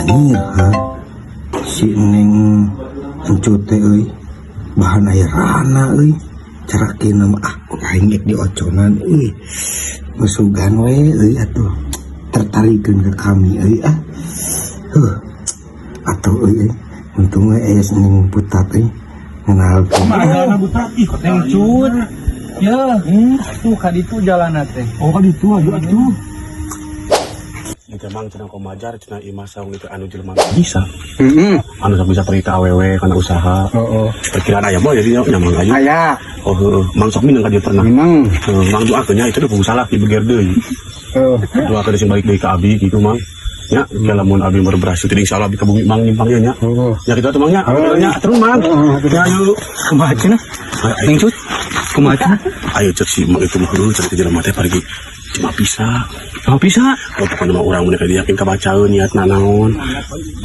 Anjir, ha? Si Neng Encut teh euy. Bahan aya rana euy. Carakina mah ah ku aing ek dioconan euy. Masugan we euy atuh. Tertarikeun ke kami euy ah. Huh. Atuh euy, euy. Untung we aya si Neng Putat euy. Ngenalkeun. Mana buta? Ih, Neng Cut. Ya, tuh ka ditu jalan teh. Oh, kan itu aja atuh. Itu emang cenah komajar cenah imah saung itu anu jelema bisa. Anu sok bisa pergi ke awewe karena usaha. Heeh. Perkiraan aya mah jadi nya mang ayu. Aya, Oh heeh, mang sok minang ka dia pernah. minang. Heuh, mang doakeun nya itu udah salah di beger deui. Heeh. Doakeun sing balik deui ka abi gitu mang. Nya, lamun abi berhasil jadi insyaallah abi ka bumi mang nyimpang ieu nya. Heeh. Ya gitu atuh mang nya. Nya terus mang. Ya ayo. Kumaha cenah? Neng Cut. Kumaha cenah? Ayo cek si mang itu mah heuh cek jelema teh pergi cuma bisa. Oh, bisa. Oh, pokoknya mah urang mun ka yakin kabacaeun niatna naon.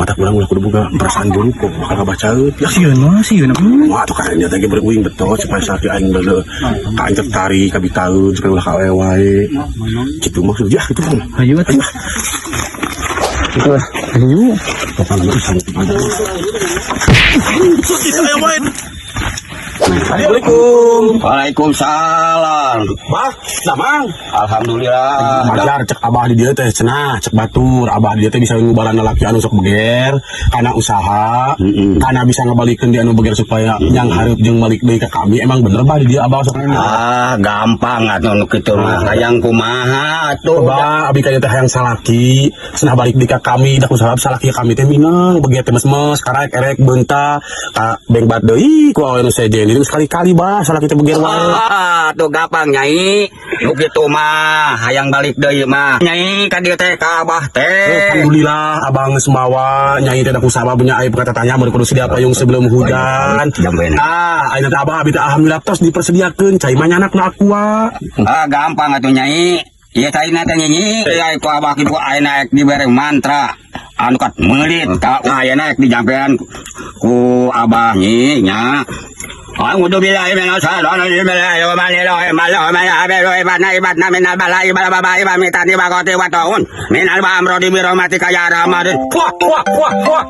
Mata urang ulah kudu boga perasaan buruk kok bakal kabacaeun. Ya. Sieun mah, sieun mah. Wah, tuh kan niat lagi beruing betul supaya saat aing berde ka aing tertarik ka bitaeun supaya ulah ka wae. Gitu maksudnya gitu kan. Ayo atuh. Ayo. Pokoknya mah bisa gitu aja. Assalamualaikum. Waalaikumsalam. Bah, nah mang. Alhamdulillah. Majar cek abah di dia teh cenah cek batur abah di dia teh bisa ngubaran lalaki anu sok beger karena usaha karena bisa ngebalikeun dia anu beger supaya yang hareup jeung balik deui ka kami. Emang bener bah di dia abah sok? Ah, gampang atuh nu kitu mah. Hayang kumaha atuh? Coba abi kaya teh hayang salaki cenah balik deui ka kami, da usaha salaki kami teh minang beger teh mes-mes karek erek beunta ka bengbat deui ku awewe nu sejen. Jadi sekali-kali bah salaki teh beger wae. Ah, tuh gampang, Nyai. Nu kitu mah hayang balik deui mah. Nyai ka dieu teh ka abah teh. Alhamdulillah abang geus mawa nyai teh da kusabab nya aya kata tanya mun kudu sedia payung sebelum hujan. Jambeuna. Ah, ayeuna teh abah abi teh alhamdulillah tos dipersediakeun cai mah nyanak na aqua. Ah, gampang atuh, Nyai. Ieu caina teh nyi, ya ku abah kitu ayeuna ek dibere mantra. Anu kat meulit ka ayeuna ek dijampean ku abah nyi nya. A'udzu billahi minasy syaithanir rajim. Bismillahirrahmanirrahim. Minal ba'amrodi bi rahmatika ya arhamar. Wah wah wah wah.